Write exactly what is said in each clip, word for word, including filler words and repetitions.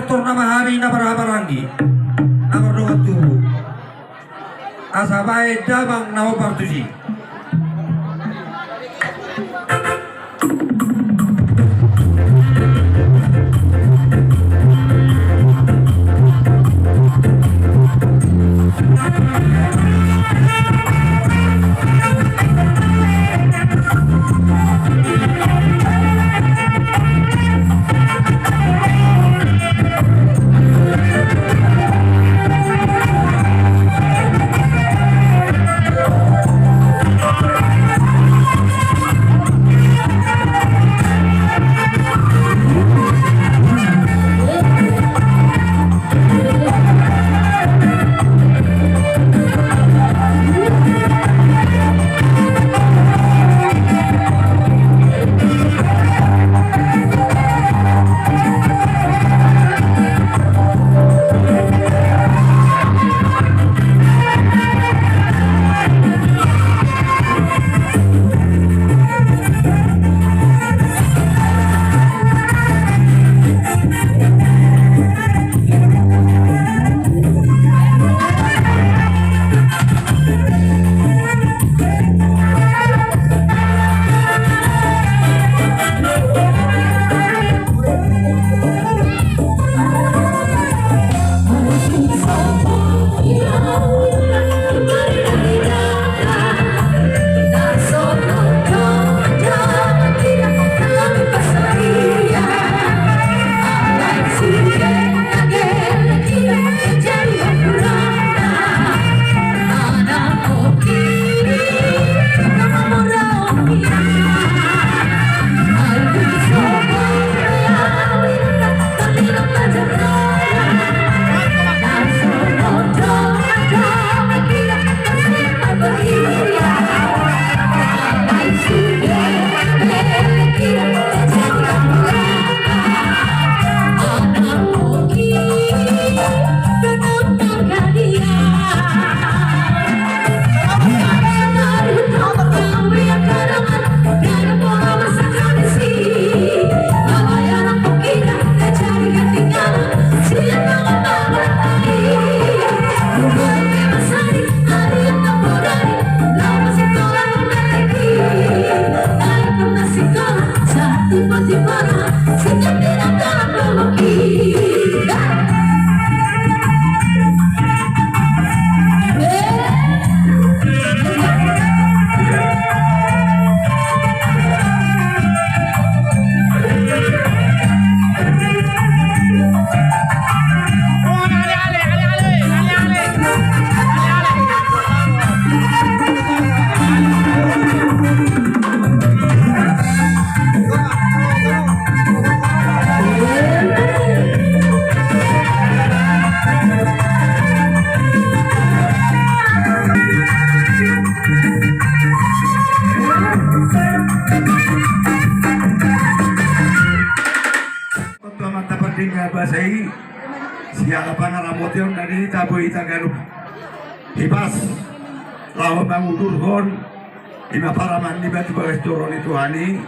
Torna ma hami na marhahamaranggi, na mardongan tubu, asa baen damang na hombar tusi. Amanta Pardenggan Basa i, siala pangaramotion na di hita boi hita ganup hipas laho mangudurhon ima paraman niba tu bagas joro ni Tuhan i,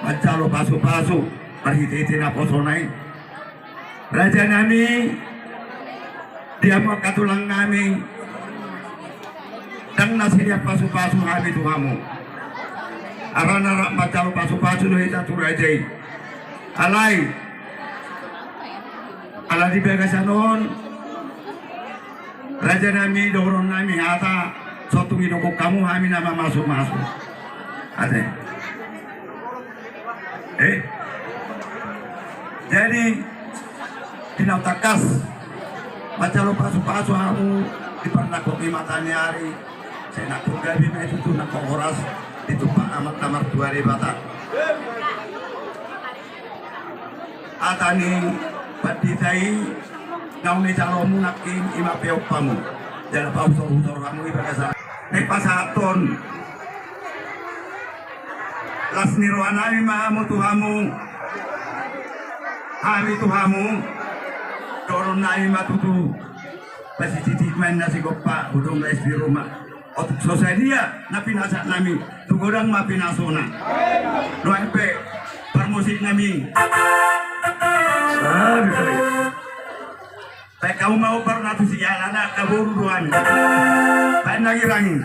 manjalo pasupasu marhitehite naposona i. Raja nami, di hamu angka tulang nami, ndang na silean pasupasu hami tu hamu. Harana rap manjalo pasupasu do hita tu raja i. Alai, ala di bagasan on, raja nami, dohonon nami hata, so tung didok hamu hami na mamasumasu. Ate. Eh? Jadi, di na tangkas manjalo pasupasu hamu di parnangkok ni mata ni ari, sai nangkok gabe ma i tutu, nangkok horas ditumpak Amanta Martua Debata. Hata ni pandita i, naung dijalomu nangkin, ima pe ompamu. Jala pahusorhusor hamu i bagasan. Naeng pasahathon las ni roha nami ma hamu tu hamu. Hami tu hamu. Dohonon nami ma tutu. Pasititi ma inna sigompa, hudong lais di ruma. Otik so sadia na pinasahat nami, tu godang ma pinasona. Nuaeng pe parmusik nami. Ah, bisa. Baen hamu ma hombar na tusi, alana angka boru do hami. Baen na girang i.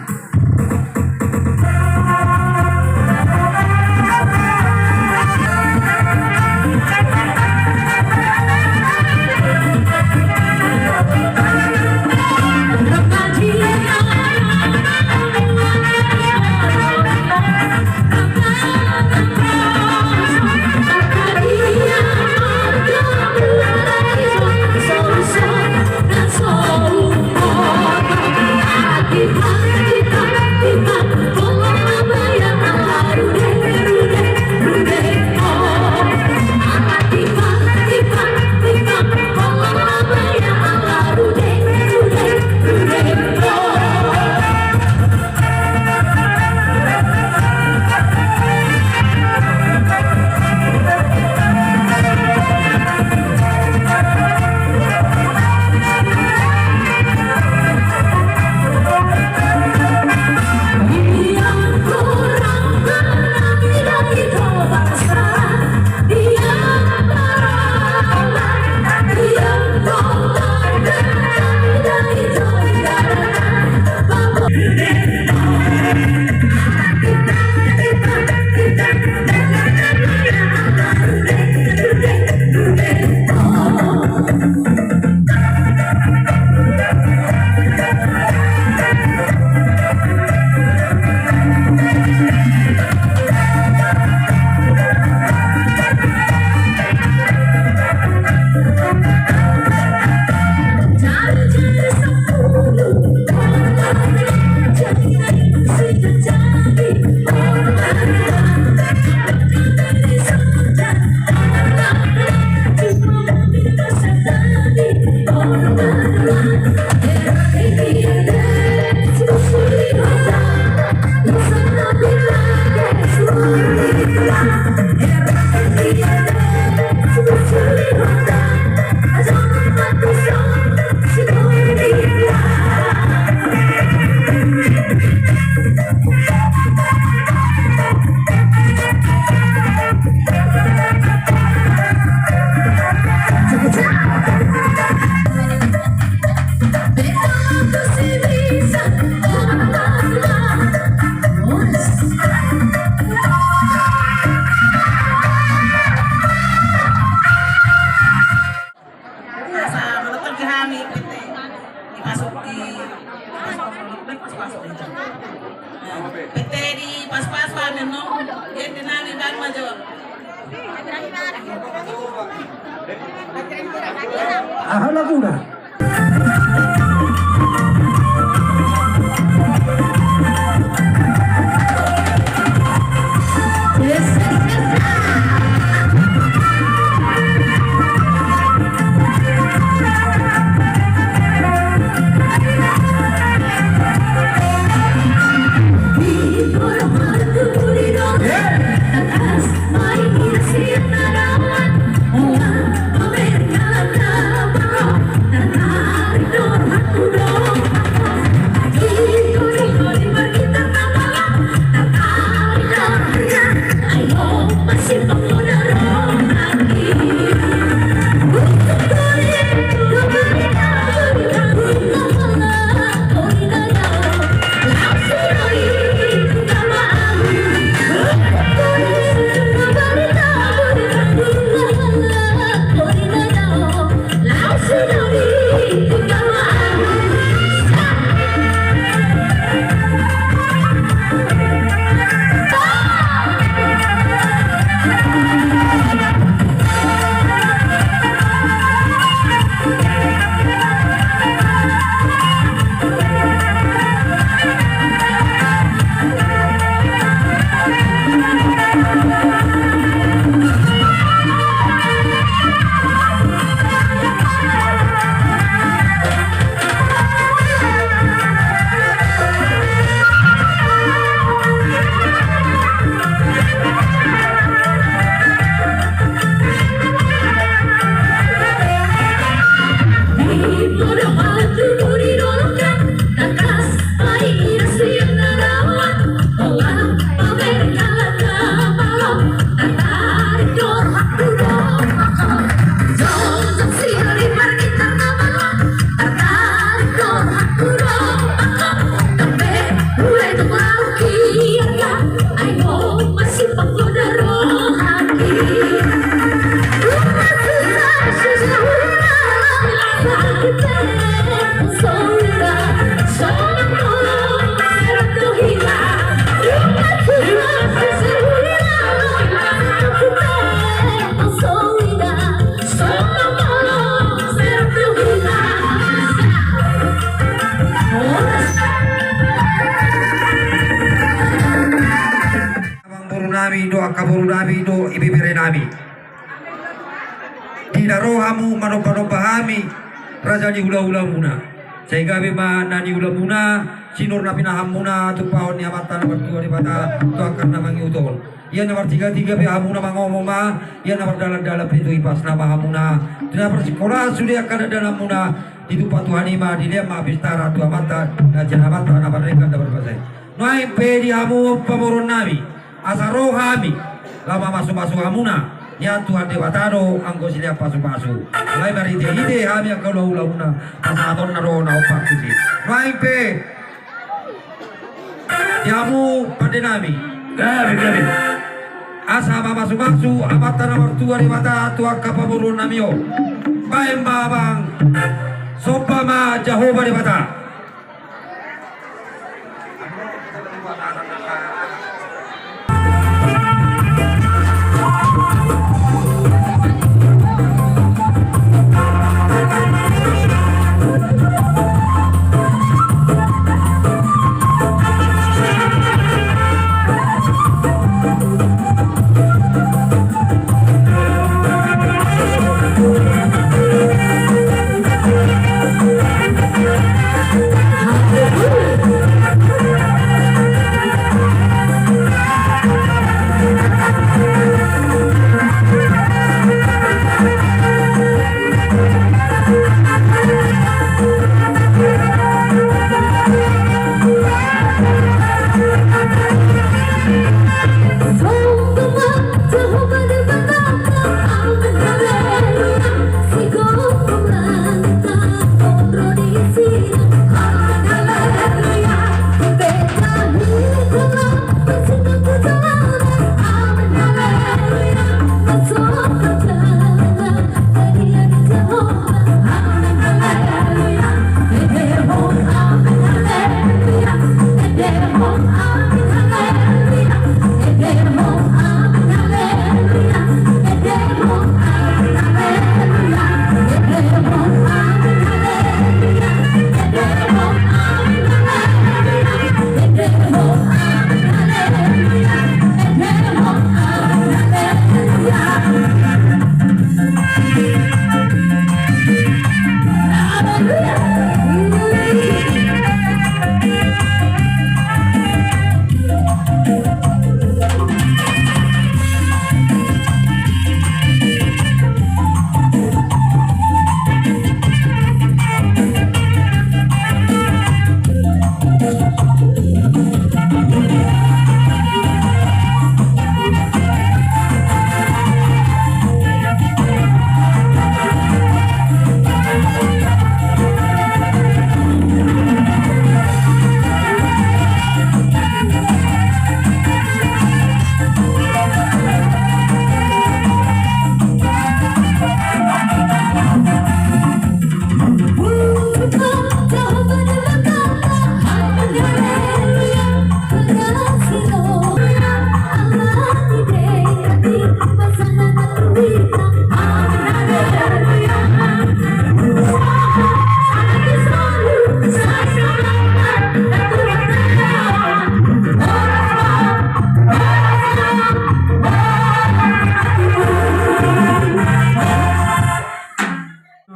Asa manonton di hami P T di Paspas, di Paspas, di Paspas, di Paspas. P T di Paspas, Pak Menno, jadi nami Bang Major. Aha laguna? Nami dohot ibebere nami. Di na ro hamu manomba-nomba hami raja ni hula-hulamuna. Sai gabe ma na niulamuna, sinur na pinahanmuna, tumpahon ni Amanta na martua Debata tu angka na mangihut on. Ia na martiga-tiga pe hamuna mangomo ma, ia na mardalan-dalan pe tu ipasna ma hamuna. Tu na parsikolaan sude angka dakdananmuna, ditumpak Tuhan i ma, dilean ma pistara tu Amanta, na jana Amanta na mardenggan na markuasa i. Nuaeng pe di hamu pamoruon nami, asa ro hami laho mamasu-masu hamuna, nian Tuhan Debata do anggo silean pasu-pasu. Alai marhite-hite hami angka hula-hulamuna pasahatonna do na hombar tusi. Nuaeng pe di hamu pande nami, gabe, gabe, asa mamasu-masu Amanta na martua Debata tu angka pamoruon nami on. Baen ma, amang. Somba ma Jahowa Debata.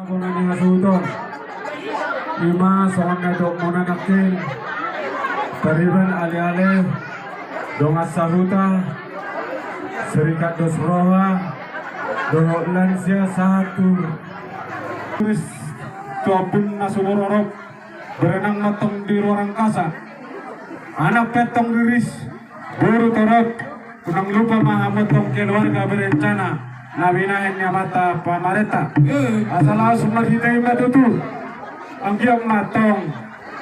Bona ni hasuhuton. Ima songon na nidokmuna nangkin, pariban, ale-ale, dongan sahuta, serikat dos roha, dohot lansia sahat tu, turis tu ombun na sumurorop, berenang ma tong di ruar angkasa, anak pe tong riris, boru torop, unang lupa ma hamu tong keluarga berencana na binahen ni amanta pamarenta. Eh. Asa laos marhite i ma tutu, anggiat ma tong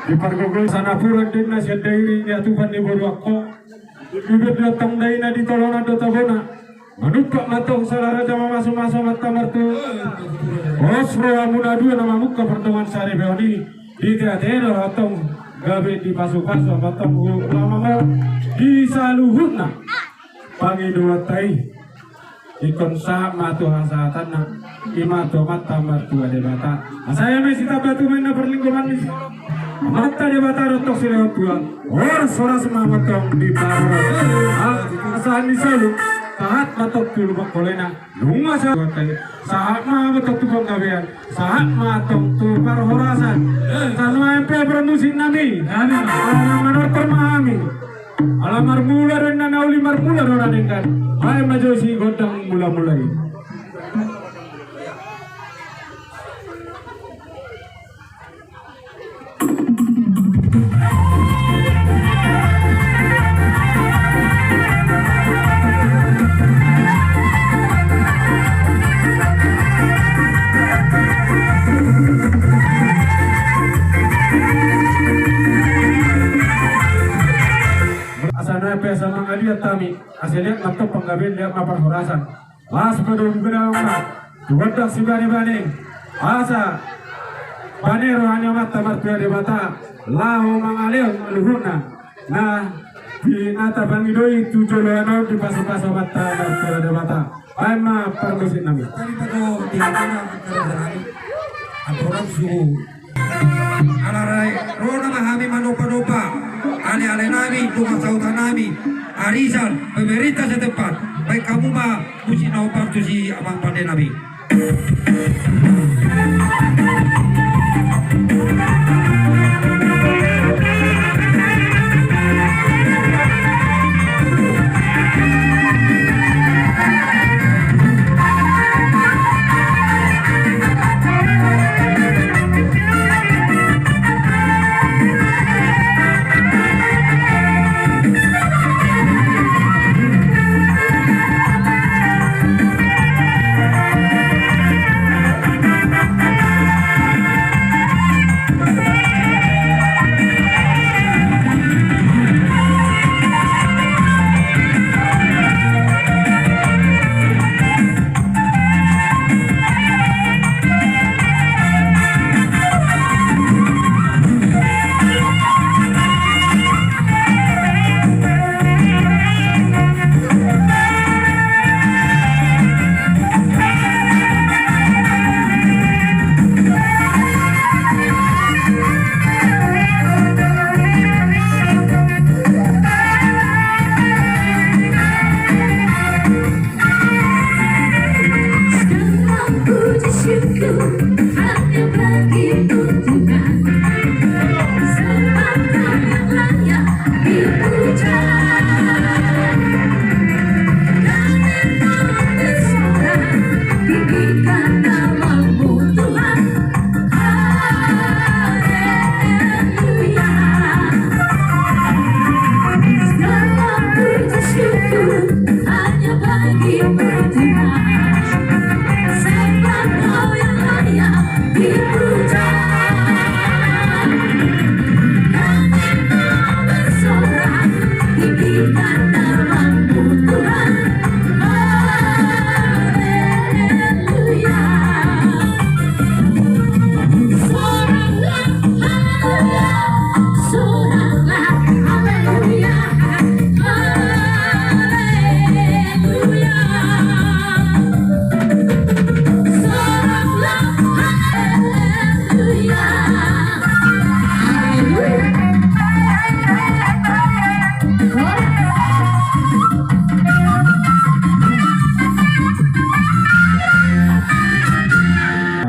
dipargogoi. Asa napuran do inna sian Dairi ni atupan ni boru Angko, di bibir do tong daina, di tolonan do tabona. Manumpak ma tong sala raja mamasu-masu amanta martua. Pos rohamuna dua na mamungka pardongansaripeon i. Di tea-tea do tong gabe dipasu-pasu ma tong hula-hulamuna di saluhutna pangidoanta i. Ingkon sahat ma tu hasahatanna, ima tu Amanta Martua Debata. Asa ia ma i sitamba tubu na parlinggoman ni Amanta Debata dohot tong silehon tua. Horas-horas ma tong di parhorasan ni solu. Sahat ma tong tu lubang holena, nunga sahat. Sahat ma tong tu panggabean, sahat ma tong tu parhorasan. Sahat ma M P parmusik nami. Ala manortor ma hami. Ala marmula do inna na uli, marmula do na denggan. Baen ma jo si gondang mula-mula i. Asa na pe asa mangaliat hami, asa liat ma tong panggabean, liat ma parhorasan. Las ma do buka damang ma tu gondang sibane-bane. Asa bane roha ni Amanta Martua Debata laho mangalehon luhutna na pinatabang i do i tu joloan on, dipasu-pasu Amanta Martua Debata. Baen ma parmusik nami. Tadi pado di antara antara nami. Aturan suhu. Ala rai, ro nama hami manopa-nopa ale-ale nami, dongan sahuta nami, arisan, pemerintah setempat. Baen hamu ma musik na hombar tu si amang pande nami.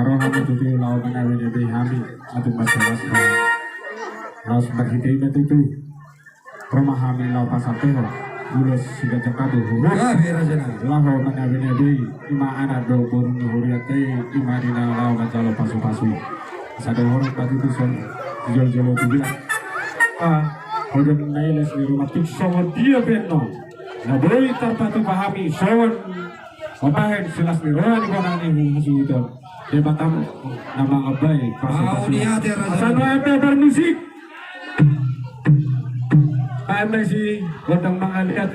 Roha ma tutu laho manabe-nabe hami, atu masa-masa. Laos marhite i ma tutu. Ro ma hami laho pasampehon ulos siganjang kabul. Laho manabe-nabe i, ima anak dohot boru ni hurianta i, ima di na laho manjalo pasu-pasu i. Asa dohonon ma tutu songon na jolo-jolo tu bilang. Hodong na ilas ni roha tung songon dia pe annon na boi tarpatupa hami songon mambahen silas ni roha ni bona ni hasuhuton. Debata ma na mangambai pasu-pasu. Asa nuaeng pe parmusik. Baen ma si gondang mangaliat.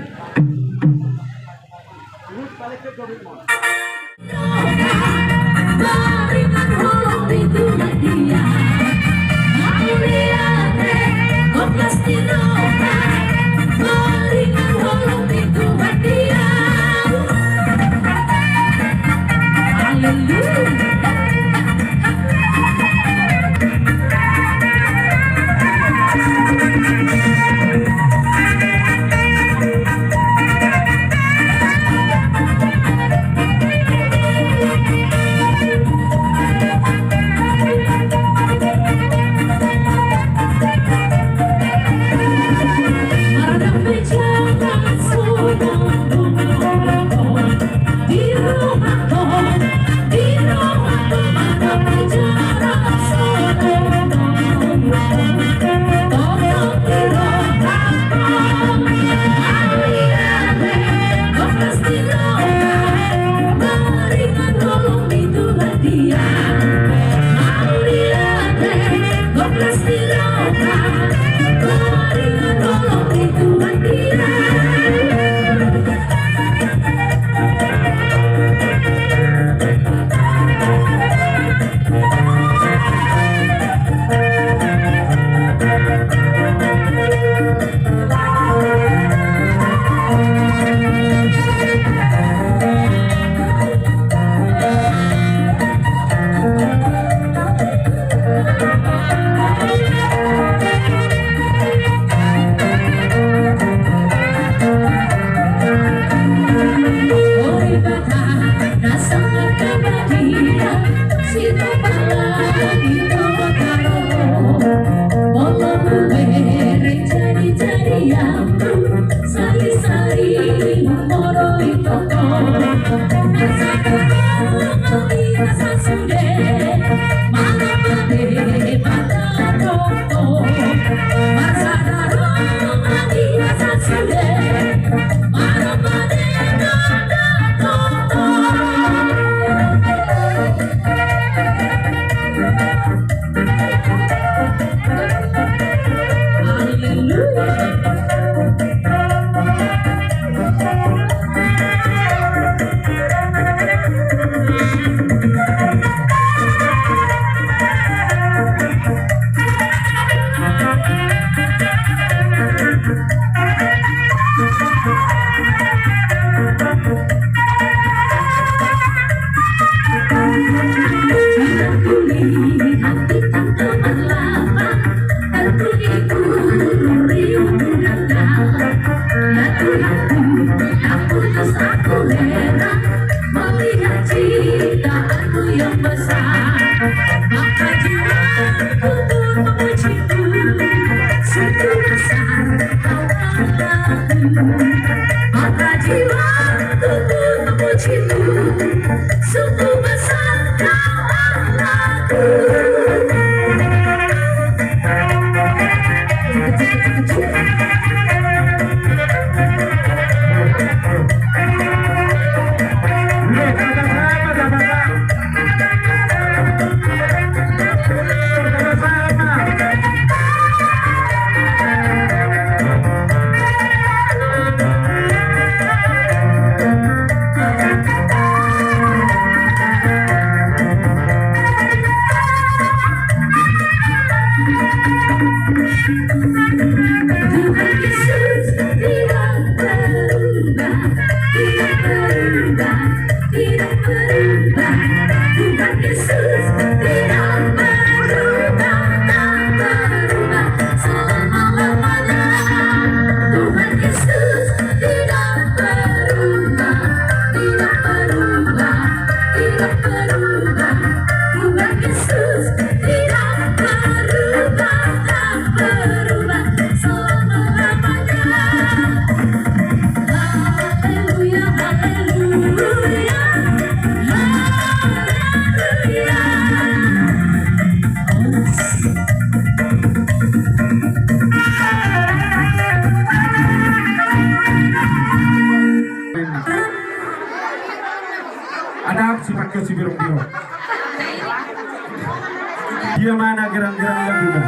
Dia ma na gerang-gerang laguna.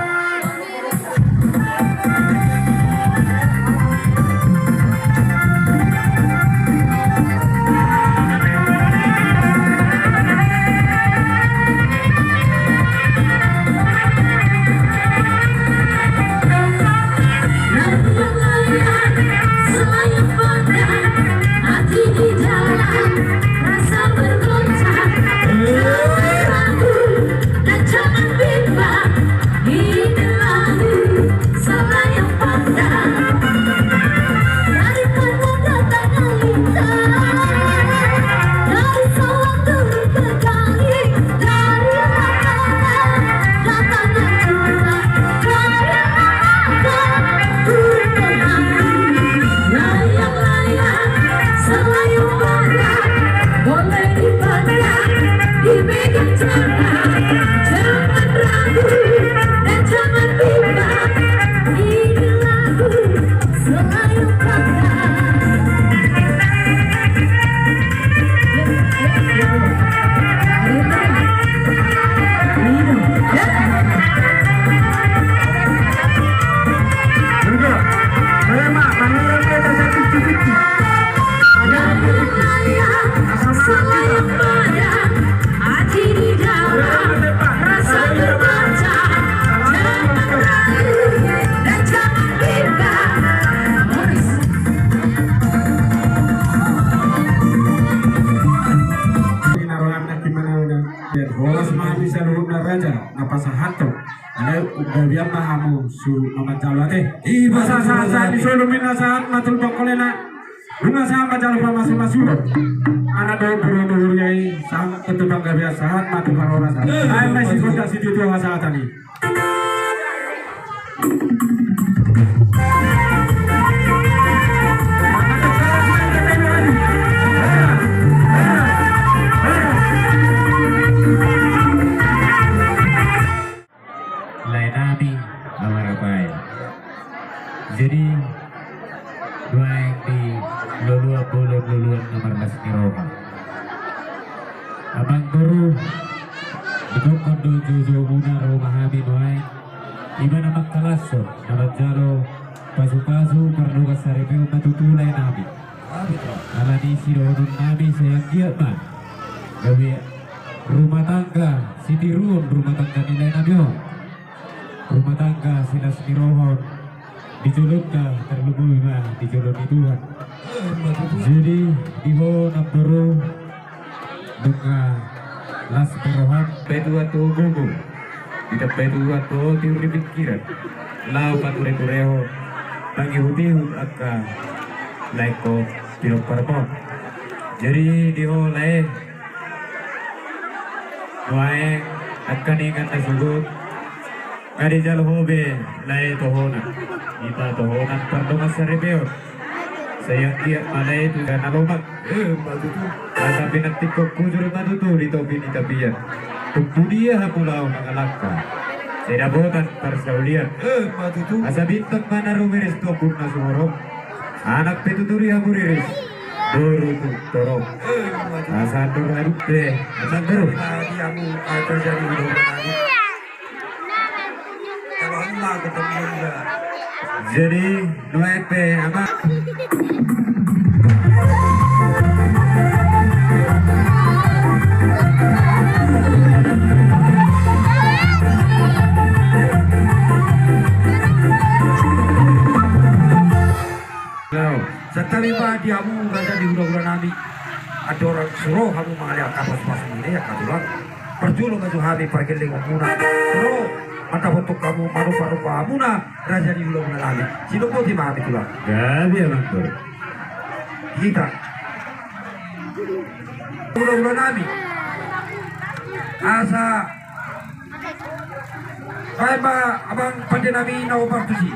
Horas ma di saluhutna raja na pasahathon. Alai gabean ma hamu suhut na manjalo ate. Iba sahat-sahat ni solu, ninna sahat ma tu pangkolena. Nunga sahat manjalo pamasu-masu. Anak dohot boru ni huria i, sahat ma tu panggabean, sahat ma tu parhorasan. Ai ma sikonda situtu hasahatan i. Lae nami na marhahamaranggi. Jadi nuaeng di loloan bolon, loloan na marlas ni roha. Amangboru, didok do joujou muna ro ma hami nuaeng. Iba na mangkalashon, na manjalo pasu-pasu pardongan saripeon ma tutu lae nami. Ala ni sidohonon nami sai anggiat ma gabe rumah tangga sitiruon rumah tangga ni lae nami on. Rumah tangga silas ni roha on di jolonta, tarlumobi ma di jolo ni Tuhan. Jadi di ho namboru, nunga las ma roham. Pe Tuhan tu gogo. Ditambai Tuhan tu tiur ni pingkiran laho pature-turehon, mangihut-ihut angka laengkon pinomparmon. Jadi di ho lae, nuaeng angka ningan na sogot nga dijalo ho be lae tohonan. Iba tohonan pardongan saripeon. Sai anggiat ma lae tu na lomak. Asa pinantikhon hujur ma tutu di topi ni tapian. Tung tu dia hamu laho mangalangka, sai dapotan parsaulian. Asa bintang ma na rumiris tu ombun na sumorop. Anak pe tutu di hamu riris, boru tu torop. Asa andor hadup be, asa andor. Jadi nuaeng pe ama. Santabi ma di hamu raja ni hula-hula nami. Andorang so ro hamu mangalehon angka pasu-pasu ni angka tulang, parjolo ma jo hami pargellengon muna ro mandapothon hamu, manomba-nomba hamuna raja ni hula-hula nami. Sidompoti ma hami tulang. Gabe amangboru. Hita hula-hula nami, asa baen ma amang pande nami na hombar tusi.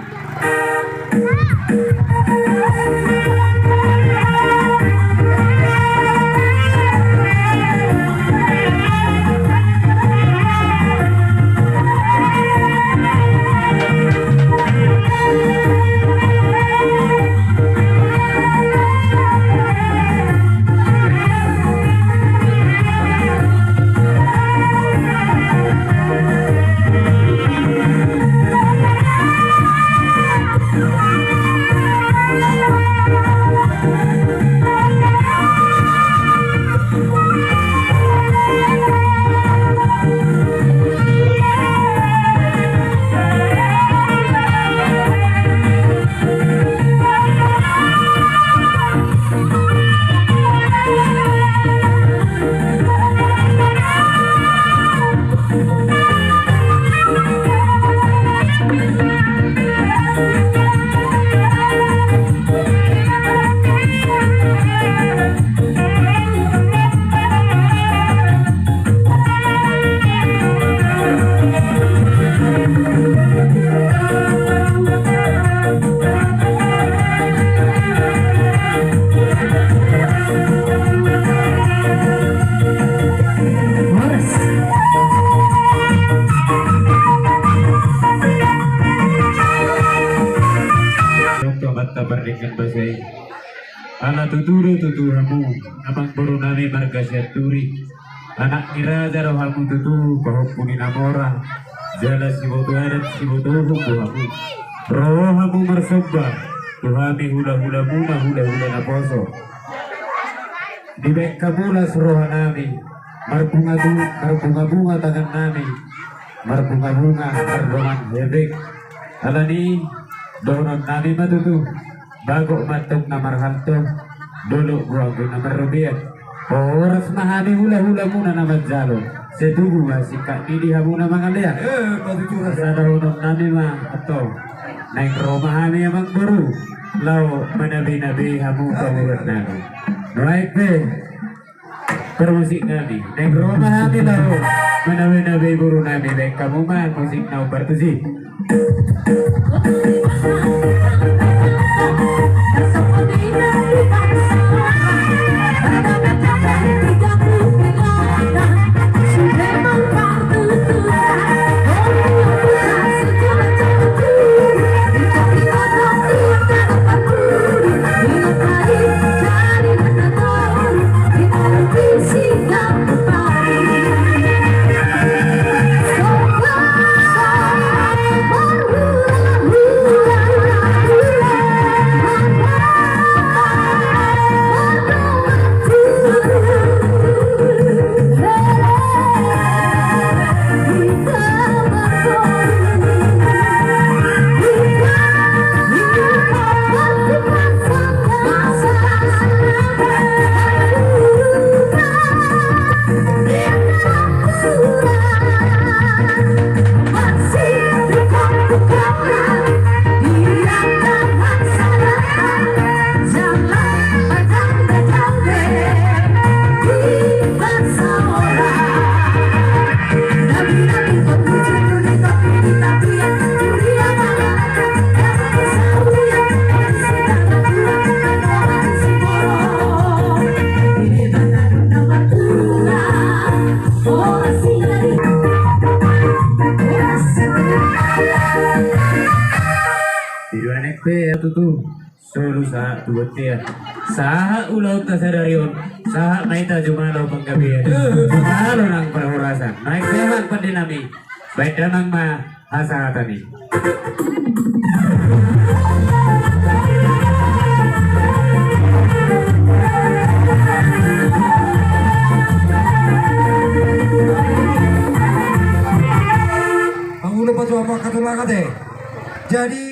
Kan basa i. Ala tutu do tutu hamu, amangboru nami marga Sianturi. Anak ni raja do hamu tutu, pahompu ni na mora. Jala siboto adat, siboto uhum do hamu. Ro hamu marsomba tu hami hulahulamuna, hulahula naposo. Dibaen hamu las roha nami, marbunga-bunga, marbunga-bunga tangan nami, marbunga-bunga mardongan hepeng. Alani i, dohonon nami ma tutu. Bagot ma antong na marhalto, dolok gogo na marrobean. Horas ma hami hulahulamuna na manjalo, sai tubu ma singkat ni di hamu na mangalean. Asa dohonon nami ma antong, naeng ro ma hami amangboru, laho manabenabe hamu pamoruon nami. Nuaeng pe parmusik nami, naeng ro ma hami laho manabenabe boru nami, baen hamu ma musik na umbar tusi. Di dua nek pe tutu. Solu sahat tu bontean. Sahat ulaonta sadari on. Sahat ma hita jumalo panggabean. Jumalo nang parhorasan. Naeng sehat pande nami. Baen damang ma hasahatan i. Mangulon ma tu hamu angka tulang ate. Jadi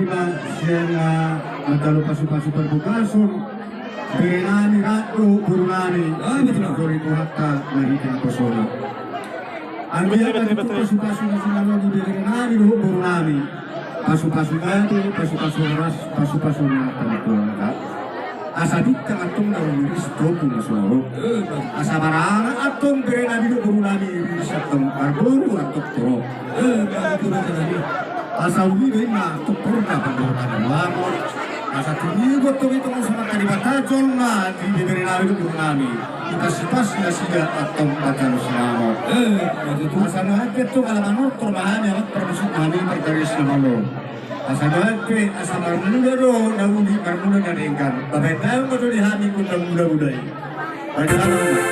Ima sian na manjalo pasupasu parbogason, bere nami rap dohot boru nami. Ah, betul. Sori Tuhanta na hita na poso on. Anggiat ma tutu pasupasu na sinamot ni bere nami dohot boru nami. Pasupasu mate, pasupasu horas, pasupasu na tangkuangka. Asa bintang antong na rumiris topi na so adong. Asa baranak antong bere nami dohot boru nami riris antong marboru antong toro. Asa uli do inna antong porda pandorana luar. Asa tinibu antong i tong so mangkali batajol na di bere nami dohot boru nami. Ipasipasi nasida antong manjalo sinamot. Asa nuaeng pe antong ala manortor ma hami, ala parmusik ma hami pargaris na malo. Asa nuaeng pe asa marmula do na uli, marmula na denggan. Babaen damang ma jo di hami gondang mula-mula i. Baen damang ma.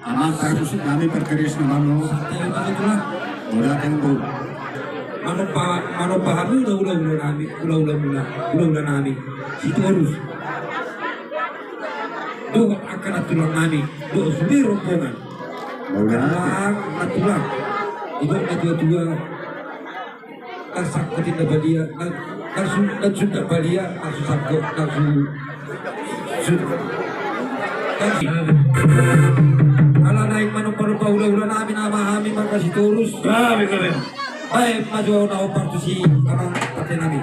Amang parmusik nami per- Hula-hula nami, hula-hula muna, hula-hula nami Sitorus. Dohot angka nantulang nami dohot sude rombongan. Nantulang, nantulang. Ido na tua-tua. Nang sangkot inda balia, nang, nang su-, nang sunda balia, nang su sangkot, nang su-, su-, nang su-. Ala naeng manomba-nomba hula-hula nami nama hami marga Sitorus. Gabe, gabe. Baen ma jo na hombar tusi amang pate nami.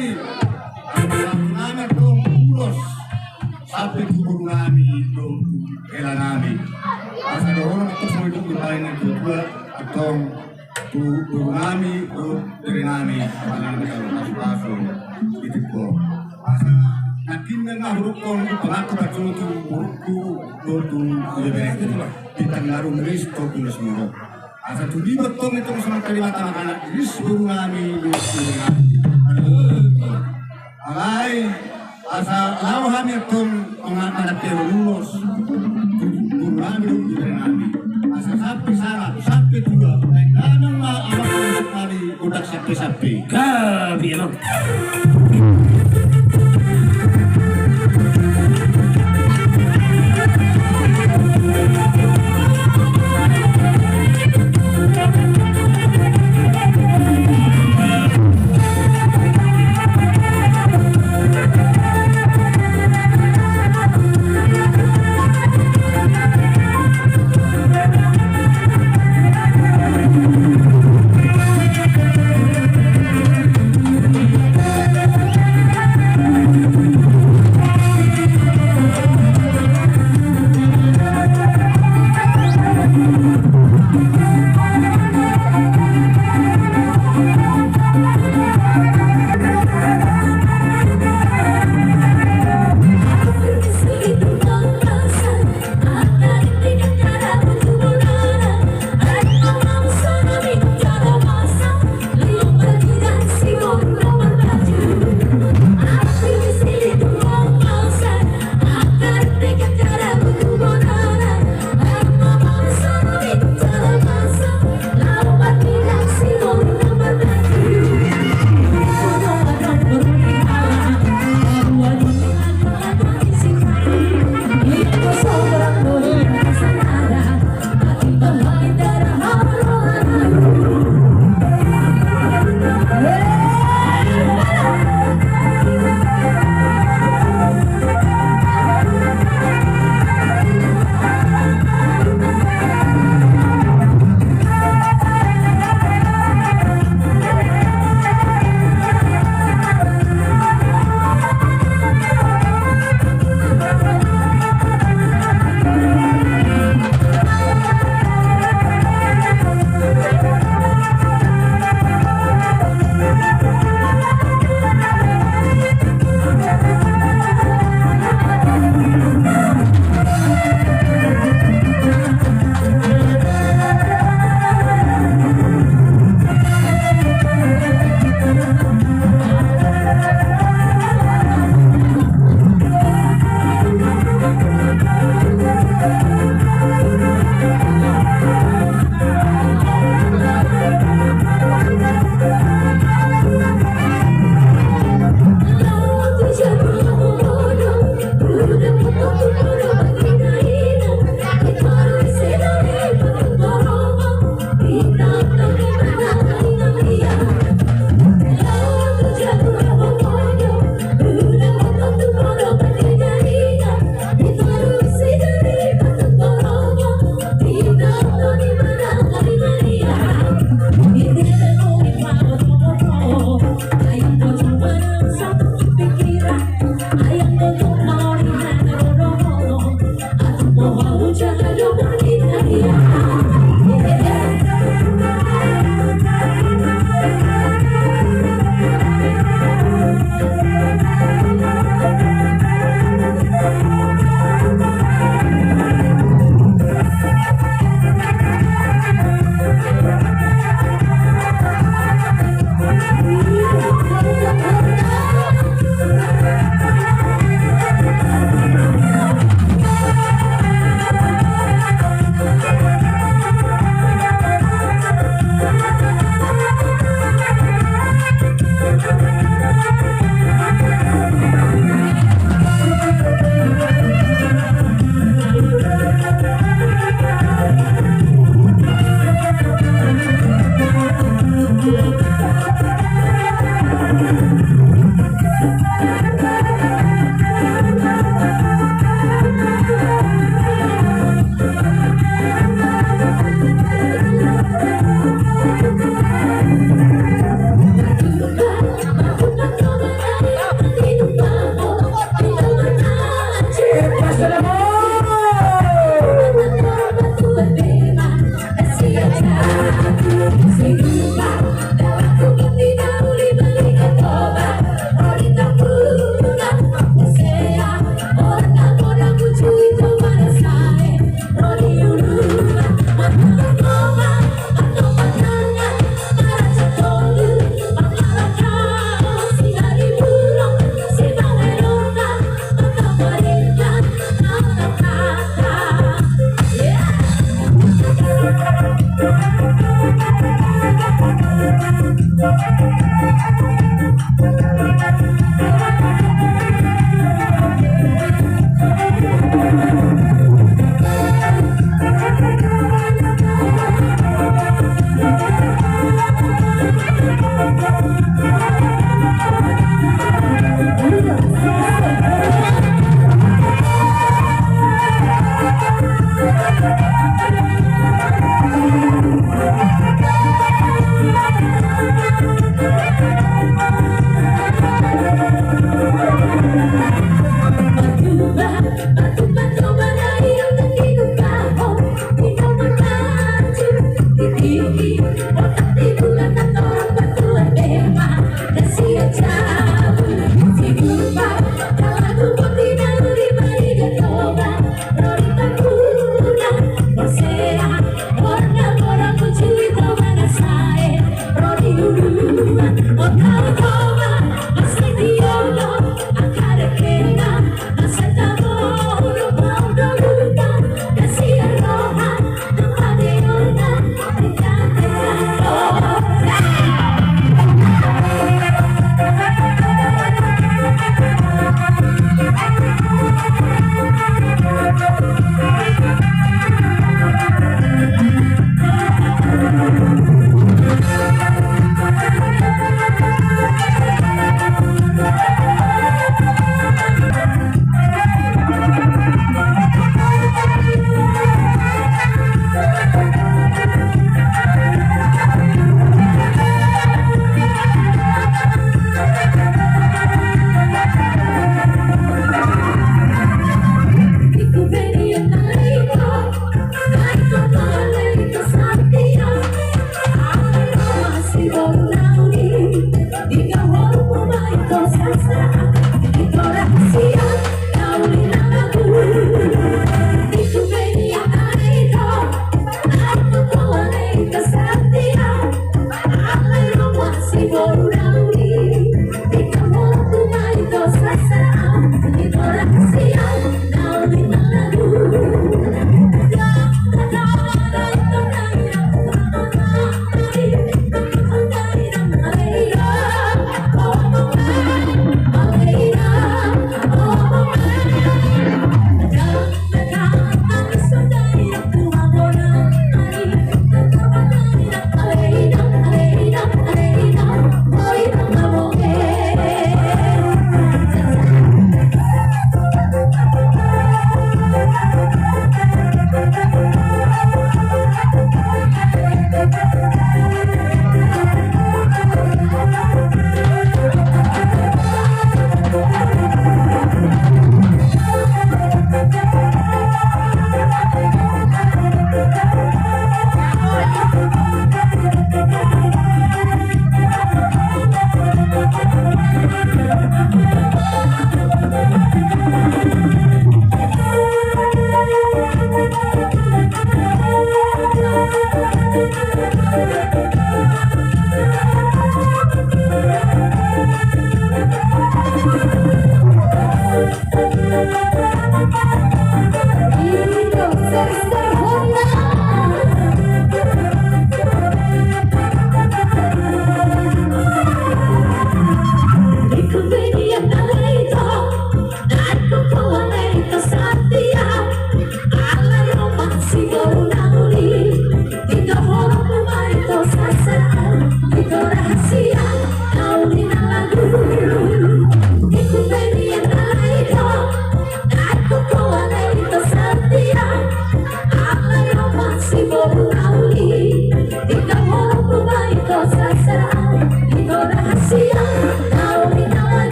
Nami antong ulos sampe tu boru nami dohot tu hela nami. Asa dohonon antong songon i di baen na tua-tua antong tu boru nami dohot bere nami, manang na pasu-pasu di tingki on. Asa nangkin na hudok on di pangangkup ajo tu boru dohot tu bere. Bintang Laru Meris tu ulos moro. Asa tu dibo tong itu sama kali mata makanan ris boru nami dohot tu bere nami. Alai asa laho hami antong mangan anak kero ulos tu boru nami dohot tu bere nami. Asa sampe sala sampe tua baen damang ma anak kero sekali. Udah sampe-sampe. Gabe emang.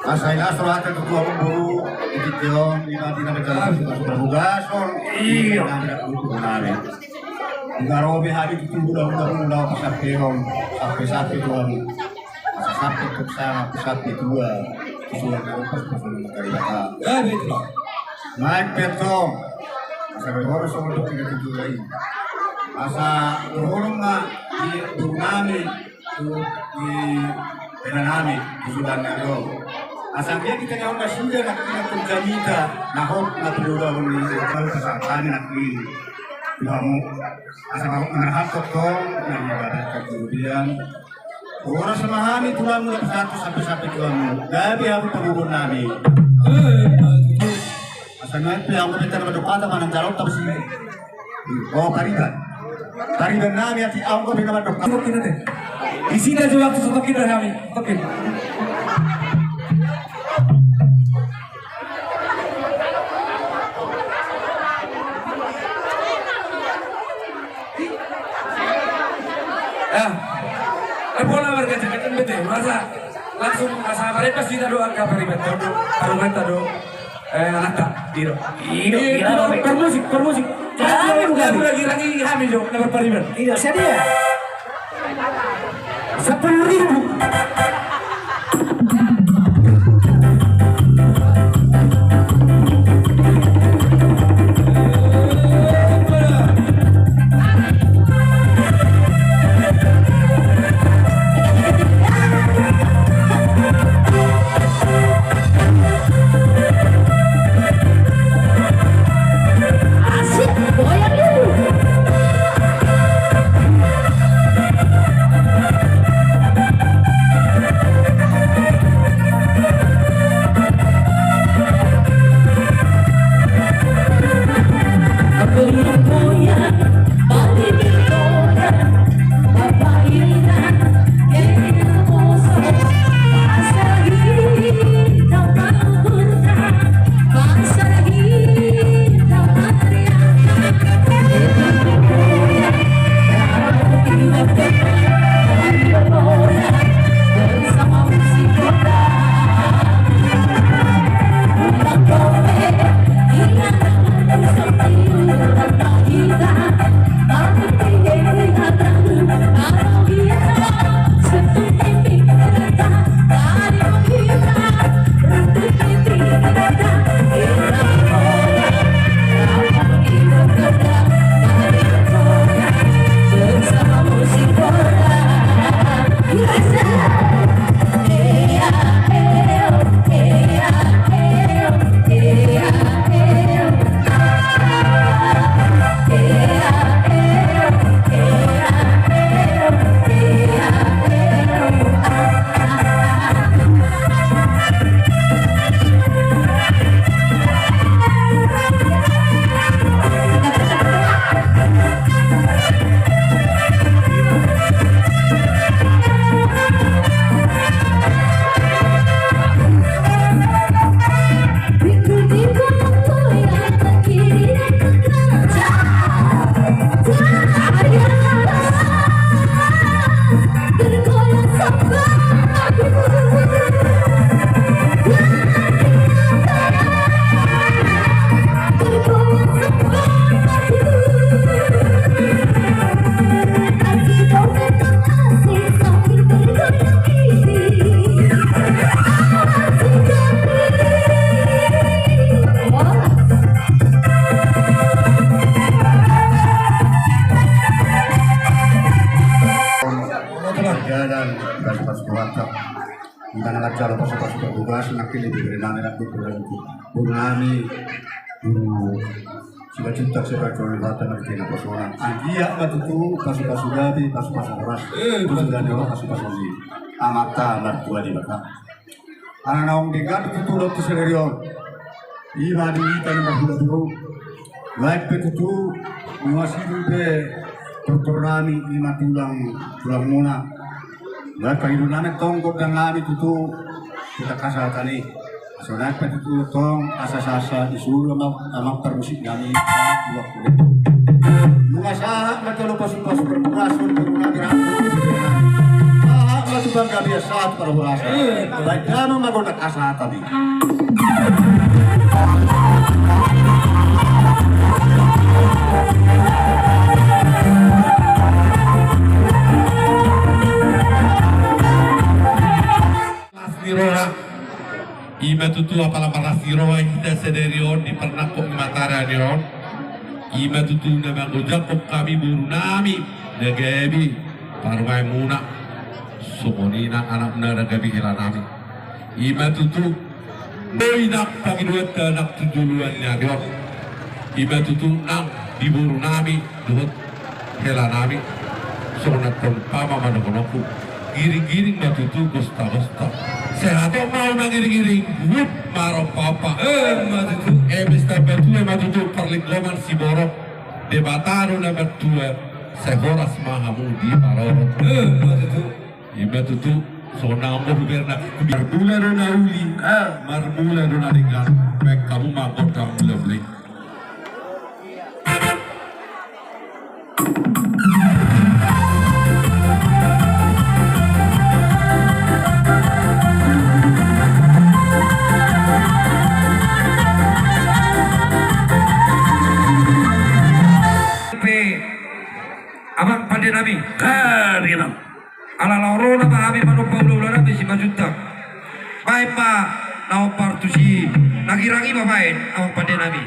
Asa i las rohanta tu Tuhan boru, di tingki on, di mati na mencari pasukan pasukan bugason. Iya. Nami na tutu nami. Di garobe hami tutu buda-buda, pasampehon, sampe-sampe Tuhan. Asa sampe tu sanga, sampe tua. Sudah na pas pasukan dari bata. Ya, betul. Naik petong. Asa berhoros untuk kita tutu lagi. Asa berhoros na di boru nami. Tu di pena nami, di sudan nami on. Asa dia di tengah on na suda na kina tu jamita, na hot na tu doda on ni, kalau pasahat nami na kini. Di hamu. Asa na hot na hot tong, na di badan kemudian. Orang sama hami tulang udah satu sampai sampai tulang. Gabe hamu pangubur nami. Asa nami pe hamu peta na mandok kata manang jalon tapsi. Oh, pariban. Pariban nami ati au ko bina mandok. Isi da jo waktu satokin da hami. Satokin. Ya. Eh, pola warga Jakarta bete, masa langsung asa pariban sita do angka pariban. Tahu do, tahu do. Eh, anakta, Diro. Diro, Diro, Diro, Diro. Permusik, permusik. Kami bukan lagi, lagi kami jo, nomor pariban. Diro, sadia. Sepuluh ribu. Jalan, pas-pas kuat. Di mana lagi jalo pasu-pasu pertugas, makin lebih dari nami, lebih dari nami. Guru nami, guru Simanjuntak, Simanjuntak, Simanjuntak, Simanjuntak, Simanjuntak. Anggiat ma tutu pasu-pasu gabe, pasu-pasu horas. Eh, pasu gabe, pasu-pasu ni amanta martua Debata. Ala naung denggan tutu dohot tu sadari on. Ima di hita na marhula boru. Baik pe tutu, nunga sidung pe tortor nami, ima tulang, tulang muna. Baik pangido nami tong gondang nami tutu, hita kasahatan i. Asa naeng pe tutu tong, asa sasa disuru amang, amang parmusik nami, dua puluh. Nunga sahat ma jolo pasu-pasu parpurason, nunga dirangkul. Sahat ma Panggabean sahat parhorasan. Eh. Baen damang ma gondang hasahatan i. Las ni roha. I ma tutu apala marlas ni roha hita sadari on di parnangkok ni matara ni on. I ma tutu na mangojakhon hami boru nami na gabe parumaenmuna. Songon i nang anakmuna na gabe hela nami. I ma tutu boi nang pangidoanta nang tu joloan ni ari on. I ma tutu nang di boru nami dohot hela nami. Songon na tong pama ma dohononku. Giring-giring ma tutu gosta-gosta. Sehat on ma au na giring-giring. Hut marompa-ompa. Eh, ma tutu. Eh, pesta batua ma tutu parlinggoman siborok. Debata do na martua. Sai horas ma hamu diparorot. Eh, ma tutu. I ma tutu. Songon na anggo huberna. Marmula do na uli. Eh, marmula do na denggan. Baen hamu ma gondang mula-mula i. Pe, amang pande nami. Kari nang. Ala laho ro nama hami manomba ula-ula nami Simanjuntak. Baen ma na ompar tusi na girang i ma baen, amang pande nami.